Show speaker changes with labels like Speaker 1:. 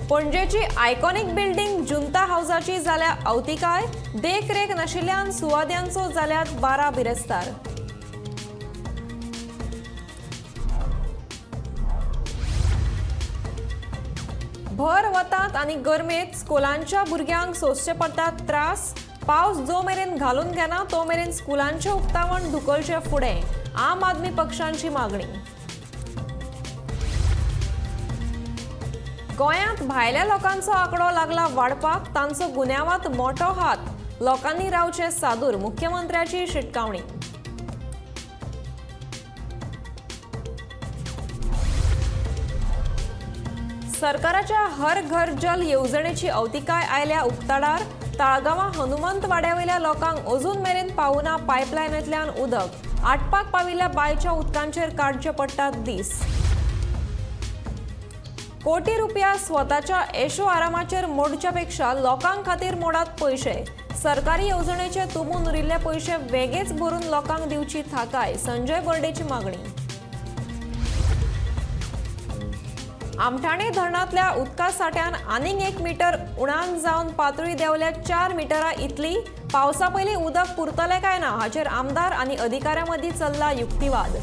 Speaker 1: पणजेची iconic building जुंता हावजाची जाल्या अवतिकाय, देखरेख नाशिल्ल्यान सुवाद्यांचो जाल्यात 12 बिरेस्तार. भर वतांत आनी गरमेंत स्कुलांच्या भुरग्यांक सोंसचे पडटात त्रास. पावस जो मेरेन घालून घेना तो मेरेन स्कुलांचें उक्तावण धुकलचें फुडें, आम आदमी पक्षांची मागणी. गोंयांत भायल्या लोकांचो आंकडो लागला वाडपाक, तांचो गुन्यांवांत मोटो हात, लोकांनी रावचें सादूर, मुख्यमंत्र्याची शिटकावणी. सरकाराच्या हर घर जल येवजणेची अवतिकाय आयल्या उक्ताडार. ताळगांवां हनुमंत वाड्यावयल्या लोकांक अजून मेरेन पावना पायपलायनींतल्यान उदक. आटपाक पाविल्ल्या बांयच्या उदकांचेर काडचे पडटात दीस. कोटी रुपया स्वताच्या ऐशो आरामाचेर मोडच्या पेक्षा लोकां खातीर मोडात पयशे. सरकारी येवजणेचे तुंबून उरिल्ले पयशे वेगेच भरून लोकांक दिवची थाकाय, संजय बर्डेची मागणी. आमठाणे धरणांतल्या उदका साठ्यान आनीक 1 मिटर उणाक जावन पातळी देंवल्या 4 मिटरां इतली. पावसा पयलीं उदक पुरतलें काय ना हाचेर आमदार आनी अधिकाऱ्यां मदीं चल्ला युक्तिवाद.